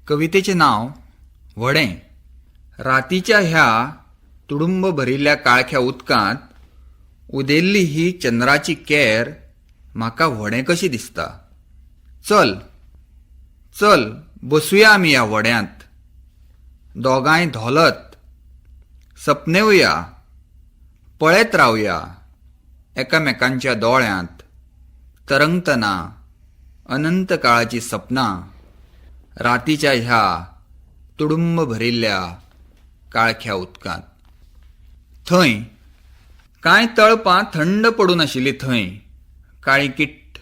कवितेचें नांव व्हडें. रातीच्या ह्या तुडुंब भरिल्ल्या काळख्या उदकांत उदेल्ली ही चंद्राची केर म्हाका व्हडें कशी दिसता. चल चल बसुया आमी ह्या व्हड्यांत, दोगांय धोलत सपनेवया, पळयत रावया एकामेकांच्या दोळ्यांत तरंगतना अनंत काळाचीं सपनां रातीच्या ह्या तुडुंब भरिल्ल्या काळख्या उदकांत. थंय कांय तळपां थंड पडून आशिल्लीं थंय काळीं किट्ट,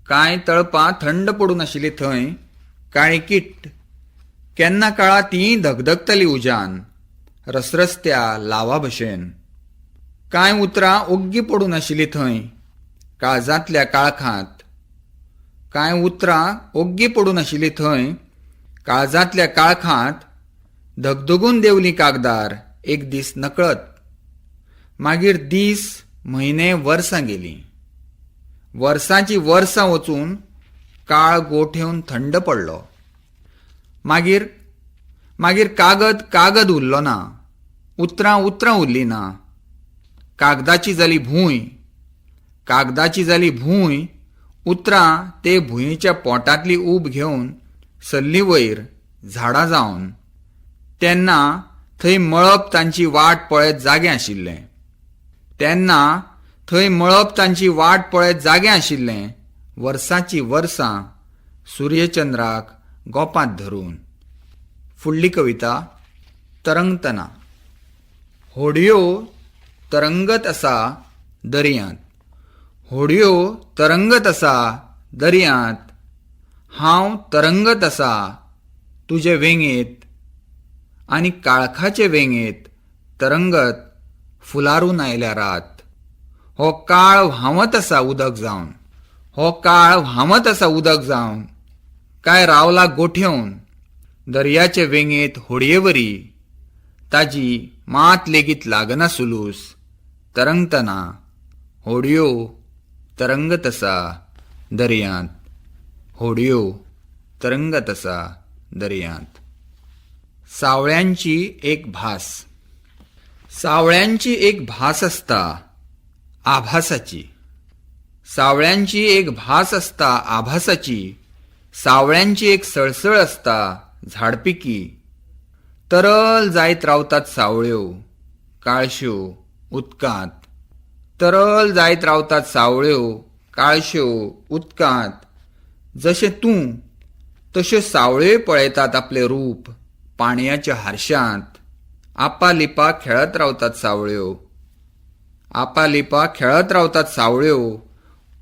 कांय तळपां थंड पडून आशिल्लीं थंय काळीं किट्ट, केन्ना काळा तीं धगधगतलीं उज्यान रसरसत्या लावा भशेन. कांय उतरां ओग्गी पडून आशिल्लीं थंय काळजांतल्या काळखांत, कांय उतरां ओग्गी पडून आशिल्लीं थंय काळजांतल्या काळखांत, धगधगून देंवलीं कागदार एक दीस नकळत. मागीर दीस म्हयने वर्सां गेलीं, वर्सांचीं वर्सां वचून काळ गोठेवन थंड पडलो. मागीर मागीर कागद कागद उरलो ना, उतरां उतरां उरलीं ना, कागदाची जाली भूंय, कागदाची जाली भूंय, उतरां ते भुंयेच्या पोटांतली ऊब घेवन सरलीं वयर झाडां जावन. तेन्ना थंय मळब तांची वाट पळयत जागें आशिल्लें, तेन्ना थंय मळब तांची वाट पळयत जागें आशिल्लें, वर्सांचीं वर्सां सुर्यचंद्राक गोपांत धरून. फुडली कविता तरंगतना. होडयो तरंगत आसा दर्यांत, होडयो तरंगत आसा दर्यांत, हांव तरंगत आसा तुजे वेंगेंत आनी काळखाचे वेंगेंत तरंगत फुलारून आयल्या रात. हो काळ व्हांवत आसा उदक जावन, हो काळ व्हांवत आसा उदक जावन, काय रावला गोठेवन दर्याचे वेंगेंत होडयेवरी, ताजी मात लेगीत लागना सुलूस, तरंगतना होडयो तरंगत आसा दर्यांत, होडयो तरंगत आसा दर्यांत. सावळ्यांची एक भास. सावळ्यांची एक भास आसता आभासाची, सावळ्यांची एक भास आसता आभासाची, सावळ्यांची एक सळसळ आसता झाडपिकी, तरल जायत रावतात सावळ्यो काळश्यो उदकांत, तरल जायत रावतात सावळ्यो काळश्यो उदकांत, जशें तूं तश्यो सावळ्योय पळयतात आपलें रूप पाणयाच्या हारशांत, आपा लिपा खेळत रावतात सावळ्यो, आपा लिपा खेळत रावतात सावळ्यो,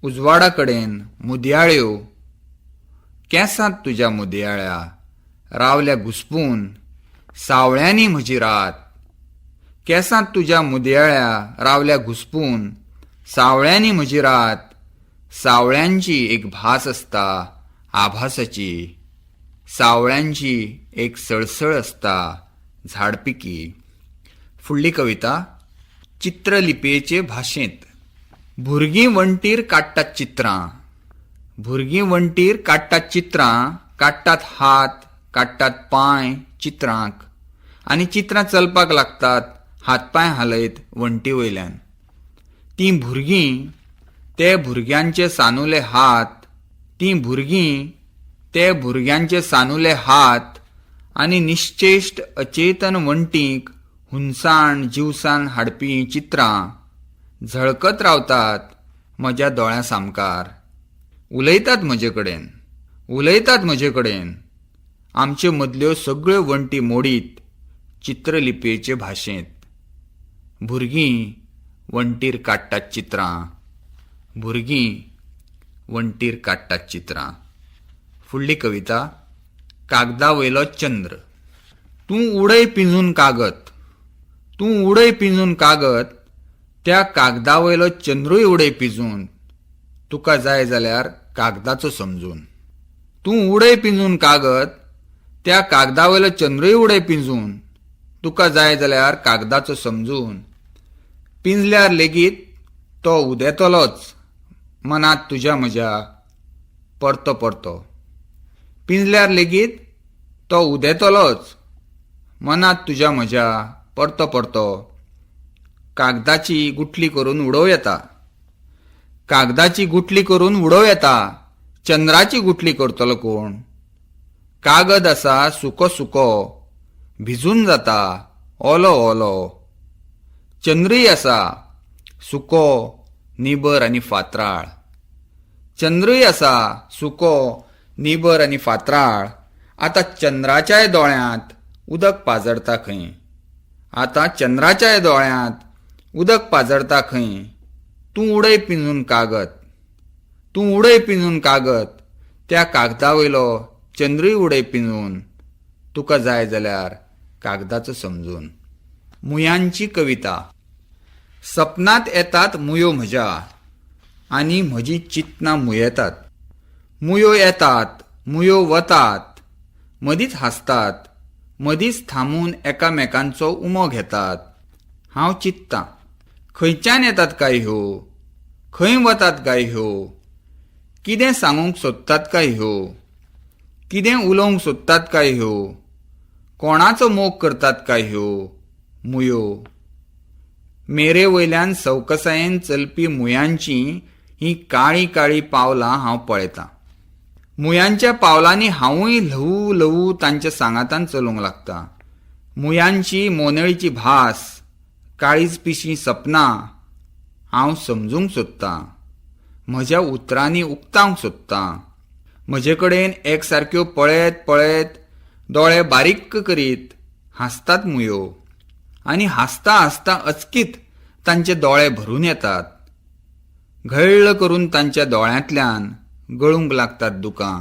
उजवाडा कडेन मुदयाळ्यो, केंसांत तुज्या मुदयाळ्या रावल्या घुसपून सावळ्यांनी म्हजी रात, केंसांत तुज्या मुदयाळ्या रावल्या घुसपून सावळ्यांनी म्हजी रात. सावळ्यांची एक भास आसता आभासाची, सावळ्यांची एक सळसळ आसता झाडपिकी. फुडली कविता चित्रलिपयेचे भाशेंत. भुरगीं वण्टीर काडटात चित्रां, भुरगीं वण्टीर काडटात चित्रां, काडटात हात काडटात पांय चित्रांक, आनी चित्रां चलपाक लागतात हात पांय हालयत वण्टी वयल्यान. तीं भुरगीं ते भुरग्यांचे सानुले हात, तीं भुरगीं ते भुरग्यांचे सानुले हात, आनी निश्चेश्ट अचेतन वण्टींक हुनसाण जिवसाण हाडपी चित्रां झळकत रावतात म्हज्या दोळ्यां सामकार. उलयतात म्हजे कडेन, उलयतात म्हजे कडेन, आमचे मदल्यो सगळ्यो वण्टी मोडीत चित्रलिपयेचे भाशेंत. भुरगीं वण्टीर काडटात चित्रां, भुरगीं वण्टीर काडटात चित्रां. फुडली कविता कागदा वयलो चंद्र. तूं उडय पिंजून कागद, तूं उडय पिंजून कागद, त्या कागदा वयलो चंद्रूय उडय पिंजून, तुका जाय जाल्यार कागदाचो समजून. तूं उडय पिंजून कागद, त्या कागदा वयलो चंद्रूय उडय पिंजून, तुका जाय जाल्यार कागदाचो समजून. पिंजल्यार लेगीत तो उदेतलोच मनांत तुज्या म्हज्या परतो परतो, पिंजल्यार लेगीत तो उदेतलोच मनांत तुज्या म्हज्या परतो परतो. कागदाची गुठली करून उडोवं येता, कागदाची गुठली करून उडोवं येता, चंद्राची गुठली करतलो कोण? कागद आसा सुको सुको, भिजून जाता ओलो ओलो. चंद्रूय आसा सुको, निबर आनी फातराळ. चंद्रूय आसा सुको, निबर आनी फातराळ. आतां चंद्राच्याय दोळ्यांत उदक पाजरता खंय, आतां चंद्राच्याय दोळ्यांत उदक पाजरता खंय. तूं उडय पिंजून कागद, तूं उडय पिंजून कागद, त्या कागदा वयलो चंद्रूय उडय पिंजून, तुका जाय जाल्यार कागदाचो समजून. मुयांची कविता. सपनांत येतात मुयो म्हज्या आनी म्हजीं चिंतनां मुयेतात. मुयो येतात, मुयो वतात, मदींच हांसतात, मदींच थांबून एकामेकांचो उमो घेतात. हांव चिंततां, खंयच्यान येतात काय ह्यो, खंय वतात काय ह्यो, कितें सांगूंक सोदतात काय ह्यो, कितें उलोवंक सोदतात काय ह्यो, कोणाचो मोग करतात काय ह्यो मुयो. मेरे वयल्यान सवकसायेन चलपी मुयांचीं हीं काळीं काळीं पावलां हांव पळयतां. मुयांच्या पावलांनी हांवूय ल्हवू ल्हवू तांच्या सांगातान चलूंक लागतां. मुयांची मोनेळीची भास, काळीज पिशीं सपनां हांव समजूंक सोदतां, म्हज्या उतरांनी उक्तावंक सोदतां. म्हजे कडेन एकसारक्यो पळयत पळयत दोळे बारीक करीत हांसतात मुयो, आनी हांसता हांसता अचकीत तांचे दोळे भरून येतात. घळ्ळ करून तांच्या दोळ्यांतल्यान गळूंक लागतात दुकां.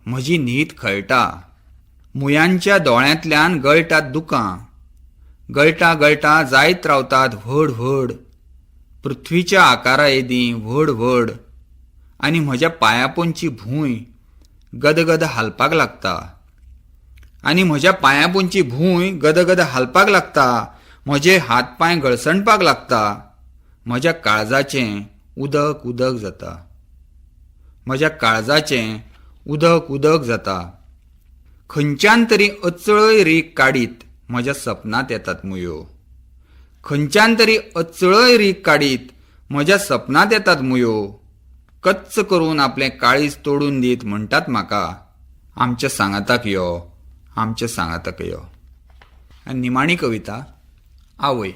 म्हजी न्हीद खळटा. मुयांच्या दोळ्यांतल्यान गळटात दुकां. गळटा गळटा जायत रावतात व्हड व्हड, पृथ्वीच्या आकारा येदीं व्हड व्हड, आनी म्हज्या पांयांपोंदची भूंय गदगद हालपाक लागता. आनी म्हज्या पांयांपोंदची भूंय गदगद हालपाक लागता. म्हजे हात पांय गळसणपाक लागता. म्हज्या काळजाचें उदक उदक जाता. म्हज्या काळजाचें उदक उदक जाता. खंयच्यान तरी अचळय रीग काडीत म्हज्या सपनांत येतात मुयो. खंयच्यान तरी अचळय रीग काडीत म्हज्या सपनांत येतात मुयो. कच्च करून आपलें काळीज तोडून दीत म्हणटात म्हाका, आमच्या सांगाताक यो, आमच्या सांगाताक यो. आनी निमाणी कविता, आवय.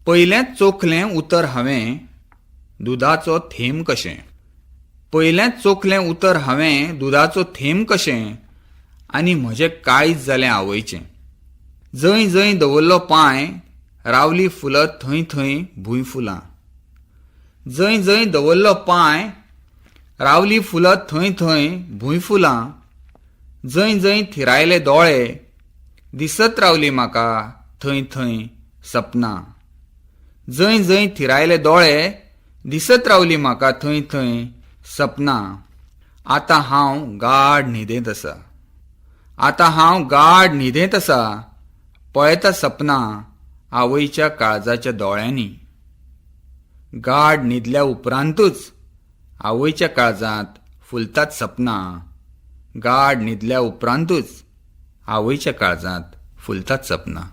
पयलेंच चोखलें उतर हांवें दुदाचो थेंब कशें. पयलेंच चोखलें उतर हांवें दुदाचो थेंब कशें, आनी म्हजें काळीज जालें आवयचें. जंय जंय दवरलो पांय रावली फुलत थंय थंय भूंय फुलां. जंय जंय दवरलो पांय रावली फुलत थंय थंय भूंय फुलां. जंय जंय थिरायले दोळे दिसत रावली म्हाका थंय थंय सपनां. जंय जंय थिरायले दोळे दिसत रावली म्हाका थंय थंय सपनां. आतां हांव गाढ न्हिदेंत आसा, आतां हांव गाढ न्हिदेंत आसा, पळयता सपनां आवयच्या काळजाच्या दोळ्यांनी. गाढ न्हिदल्या उपरांतूच आवयच्या काळजांत फुलतात सपनां. गाढ न्हिदल्या उपरांतूच आवयच्या काळजांत फुलतात सपनां.